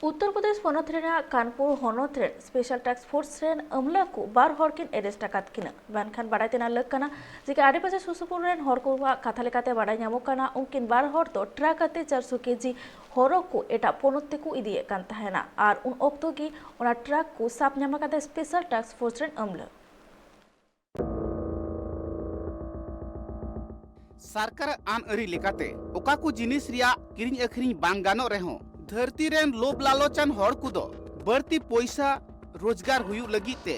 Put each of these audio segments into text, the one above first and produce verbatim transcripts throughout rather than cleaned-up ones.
ᱩᱛᱛᱚᱨ ᱯᱨᱚᱫᱮᱥ ᱯᱚᱱᱚᱛ ᱨᱮᱱᱟᱜ ᱠᱟᱱᱯᱩᱨ ᱦᱚᱱᱚᱛ ᱨᱮᱱ ᱥᱯᱮᱥᱟᱞ ᱴᱟᱥᱠ ᱯᱷᱳᱨᱥ ᱨᱮᱱ ᱟᱹᱢᱞᱟᱹ ᱠᱚ ᱵᱟᱨ ᱦᱚᱲ ᱠᱤᱱ ᱮᱨᱮᱥᱴ ᱟᱠᱟᱫ ᱠᱤᱱᱟ᱾ ᱢᱮᱱᱠᱷᱟᱱ ᱵᱟᱰᱟᱭ ᱛᱮᱱᱟᱜ ᱞᱟᱹᱠ ᱠᱟᱱᱟ ᱡᱮ ᱟᱰᱮᱯᱟᱥᱮ ᱥᱩᱨ ᱥᱩᱯᱩᱨ ᱨᱮᱱ ᱦᱚᱲ ᱠᱚᱣᱟᱜ ᱠᱟᱛᱷᱟ ᱞᱮᱠᱟᱛᱮ ᱵᱟᱰᱟᱭ ᱧᱟᱢᱚᱜ ᱠᱟᱱᱟ, ᱩᱱᱠᱤᱱ ᱵᱟᱨ ᱦᱚᱲ ᱫᱚ ᱴᱨᱟᱠ ᱟᱛᱮ ᱪᱟᱨᱥᱚ ᱠᱮᱡᱤ ᱦᱚᱨᱚ ᱠᱚ ᱮᱴᱟᱜ ᱯᱚᱱᱚᱛ ᱛᱮᱠᱚ ᱤᱫᱤᱭᱮᱫ ᱠᱟᱱ ᱛᱟᱦᱮᱱᱟ ᱟᱨ ᱩᱱ ᱚᱠᱛᱚ ᱜᱮ ᱚᱱᱟ ᱴᱨᱟᱠ ᱠᱚ ᱥᱟᱵ ᱧᱟᱢ ᱟᱠᱟᱫᱟ ᱥᱯᱮᱥᱟᱞ ᱴᱟᱥᱠ ᱯᱷᱳᱨᱥ ᱨᱮᱱ ᱟᱹᱢᱞᱟᱹ᱾ ᱥᱚᱨᱠᱟᱨᱟᱜ ᱟᱹᱱ ᱟᱹᱨᱤ ᱞᱮᱠᱟᱛᱮ ᱚᱠᱟ ᱠᱚ ᱡᱤᱱᱤᱥ ᱨᱮᱭᱟᱜ ᱠᱤᱨᱤᱧ ᱟᱹᱠᱷᱨᱤᱧ ᱵᱟᱝ ᱜᱟᱱᱚᱜ ᱨᱮᱦᱚᱸ, ᱫᱷᱟᱹᱨᱛᱤ ᱨᱮᱱ ᱞᱳᱵᱷ ᱞᱟᱞᱚᱪᱟᱱ ᱦᱚᱲ ᱠᱚᱫᱚ ᱵᱟᱹᱲᱛᱤ ᱯᱚᱭᱥᱟ ᱨᱳᱡᱽᱜᱟᱨ ᱦᱩᱭᱩᱜ ᱞᱟᱹᱜᱤᱫ ᱛᱮ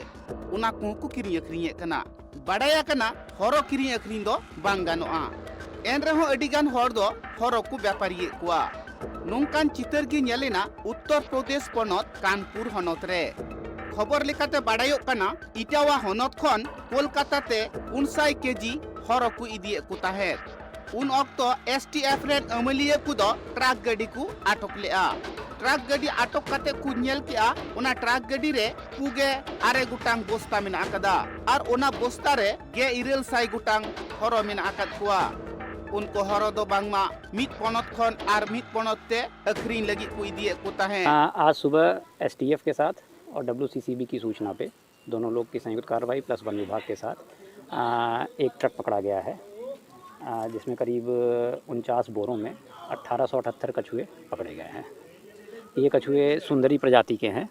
ᱚᱱᱟ ᱠᱚᱦᱚᱸ ᱠᱚ ᱠᱤᱨᱤᱧ ᱟᱹᱠᱷᱨᱤᱧᱮᱫ ᱠᱟᱱᱟ᱾ ᱵᱟᱰᱟᱭ ᱟᱠᱟᱱᱟ, ᱦᱚᱨᱚ ᱠᱤᱨᱤᱧ ᱟᱹᱠᱷᱨᱤᱧ ᱫᱚ ᱵᱟᱝ ᱜᱟᱱᱚᱜᱼᱟ᱾ ᱮᱱ ᱨᱮᱦᱚᱸ ᱟᱹᱰᱤ ᱜᱟᱱ ᱦᱚᱲ ᱫᱚ ᱦᱚᱨᱚ ᱠᱚ ᱵᱮᱯᱟᱨᱤᱭᱮᱫ ᱠᱚᱣᱟ᱾ ᱱᱚᱝᱠᱟᱱ ᱪᱤᱛᱟᱹᱨ ᱜᱮ ᱧᱮᱞᱮᱱᱟ ᱩᱛᱛᱚᱨ ᱯᱨᱚᱫᱮᱥ ᱯᱚᱱᱚᱛ ᱠᱟᱱᱯᱩᱨ ᱦᱚᱱᱚᱛ ᱨᱮ᱾ ᱠᱷᱚᱵᱚᱨ ᱞᱮᱠᱟᱛᱮ ᱵᱟᱰᱟᱭᱚᱜ ᱠᱟᱱᱟ, ᱤᱴᱟᱣᱟ ᱦᱚᱱᱚᱛ ᱠᱷᱚᱱ ᱠᱳᱞᱠᱟᱛᱟ ᱛᱮ ᱯᱩᱱ ᱥᱟᱭ ᱠᱮᱡᱤ ᱦᱚᱨᱚ ᱠᱚ ᱤᱫᱤᱭᱮᱫ ᱠᱚ ᱛᱟᱦᱮᱸᱫ᱾ ᱩᱱ ᱚᱠᱛᱚ ᱮᱥ ᱴᱤ ᱮᱯᱷ ᱨᱮᱱ ᱟᱹᱢᱟᱹᱞᱤᱭᱟᱹ ᱠᱚᱫᱚ ᱴᱨᱟᱠ ᱜᱟᱹᱰᱤ ᱠᱚ ᱟᱴᱚᱠ ᱞᱮᱫᱼᱟ᱾ ᱴᱨᱟᱠ ᱜᱟᱹᱰᱤ ᱟᱴᱚᱠ ᱠᱟᱛᱮ ᱠᱚ ᱧᱮᱞ ᱠᱮᱫᱼᱟ, ᱚᱱᱟ ᱴᱨᱟᱠ ᱜᱟᱹᱰᱤ ᱨᱮ ᱯᱩᱜᱮ ᱟᱨᱮ ᱜᱚᱴᱟᱝ ᱵᱚᱥᱛᱟ ᱢᱮᱱᱟᱜ ᱟᱠᱟᱫᱟ ᱟᱨ ᱚᱱᱟ ᱵᱚᱥᱛᱟ ᱨᱮ ᱜᱮᱞ ᱤᱨᱟᱹᱞ ᱥᱟᱭ ᱜᱚᱴᱟᱝ ᱦᱚᱨᱚ ᱢᱮᱱᱟᱜ ᱟᱠᱟᱫ ᱠᱚᱣᱟ᱾ ᱩᱱᱠᱩ ᱦᱚᱨᱚ ᱫᱚ ᱵᱟᱝᱢᱟ ᱢᱤᱫ ᱯᱚᱱᱚᱛ ᱠᱷᱚᱱ ᱟᱨ ᱢᱤᱫ ᱯᱚᱱᱚᱛ ᱛᱮ ᱟᱹᱠᱷᱨᱤᱧ ᱞᱟᱹᱜᱤᱫ ᱠᱚ ᱤᱫᱤᱭᱮᱫ ᱠᱚ ᱛᱟᱦᱮᱸᱫ᱾ आज सुबह एसटीएफ के साथ और डब्ल्यूसीसीबी की सूचना पे दोनों लोग की संयुक्त कार्रवाई प्लस वन विभाग के साथ एक ट्रक पकड़ा गया है, जिसमें करीब उनचास बोरों में अठारह सौ अठहत्तर कछुए पकड़े गए हैं। ये कछुए सुंदरी प्रजाति के हैं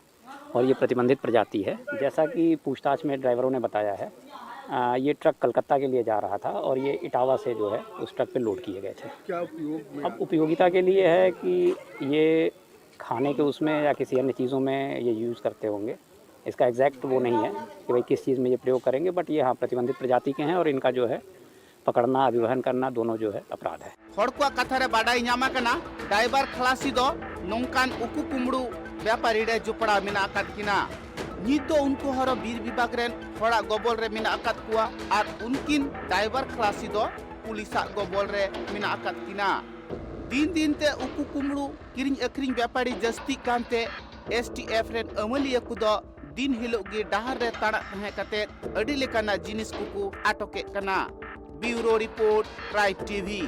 और ये प्रतिबंधित प्रजाति है। जैसा कि पूछताछ में ड्राइवरों ने बताया है, ये ट्रक कलकत्ता के लिए जा रहा था और ये इटावा से जो है उस ट्रक पे लोड किए गए थे। क्या उपयोग में अब उपयोगिता के लिए है कि ये खाने के उसमें या किसी अन्य चीज़ों में ये यूज़ करते होंगे। इसका एग्जैक्ट वो नहीं है कि भाई किस चीज़ में ये प्रयोग करेंगे, बट ये हाँ प्रतिबंधित प्रजाति के हैं और इनका जो है पकड़ना, अधिवहन करना दोनों जो है अपराध है। ᱦᱚᱲ ᱠᱚᱣᱟᱜ ᱠᱟᱛᱷᱟ ᱨᱮ ᱵᱟᱰᱟᱭ ᱧᱟᱢ ᱟᱠᱟᱱᱟ, ᱰᱟᱭᱵᱟᱨ ᱠᱷᱟᱞᱟᱥᱤ ᱫᱚ ᱱᱚᱝᱠᱟᱱ ᱩᱠᱩ ᱠᱩᱢᱵᱽᱲᱩ ᱵᱮᱯᱟᱨᱤ ᱨᱮ ᱡᱚᱯᱲᱟᱣ ᱢᱮᱱᱟᱜ ᱟᱠᱟᱫ ᱠᱤᱱᱟ᱾ ᱱᱤᱛ ᱫᱚ ᱩᱱᱠᱩ ᱦᱚᱨᱚ ᱵᱤᱨ ᱵᱤᱵᱷᱟᱜᱽ ᱨᱮᱱ ᱦᱚᱲᱟᱜ ᱜᱚᱵᱚᱞ ᱨᱮ ᱢᱮᱱᱟᱜ ᱟᱠᱟᱫ ᱠᱚᱣᱟ ᱟᱨ ᱩᱱᱠᱤᱱ ᱰᱟᱭᱵᱟᱨ ᱠᱷᱟᱞᱟᱥᱤ ᱫᱚ ᱯᱩᱞᱤᱥᱟᱜ ᱜᱚᱵᱚᱞ ᱨᱮ ᱢᱮᱱᱟᱜ ᱟᱠᱟᱫ ᱠᱤᱱᱟ᱾ ᱫᱤᱱ ᱫᱤᱱ ᱛᱮ ᱩᱠᱩ ᱠᱩᱢᱵᱽᱲᱩ ᱠᱤᱨᱤᱧ ᱟᱹᱠᱷᱨᱤᱧ ᱵᱮᱯᱟᱨᱤ ᱡᱟᱹᱥᱛᱤᱜ ᱠᱟᱱᱛᱮ ᱮᱥ ᱴᱤ ᱮᱯᱷ ᱨᱮᱱ ᱟᱹᱢᱟᱹᱞᱤᱭᱟᱹ ᱠᱚᱫᱚ ᱫᱤᱱ ᱦᱤᱞᱳᱜ ᱜᱮ ᱰᱟᱦᱟᱨ ᱨᱮ ᱛᱟᱲᱟᱜ ᱛᱟᱦᱮᱸ ᱠᱟᱛᱮ ᱟᱹᱰᱤ ᱞᱮᱠᱟᱱᱟᱜ ᱡᱤᱱᱤᱥ ᱠᱚᱠᱚ ᱟᱴᱚᱠᱮᱫ ᱠᱟᱱᱟ᱾ ᱵᱤᱭᱩᱨᱳ ᱨᱤᱯᱳᱨᱴ, ᱴᱨᱟᱭᱤᱵᱽ ᱴᱤᱵᱷᱤ᱾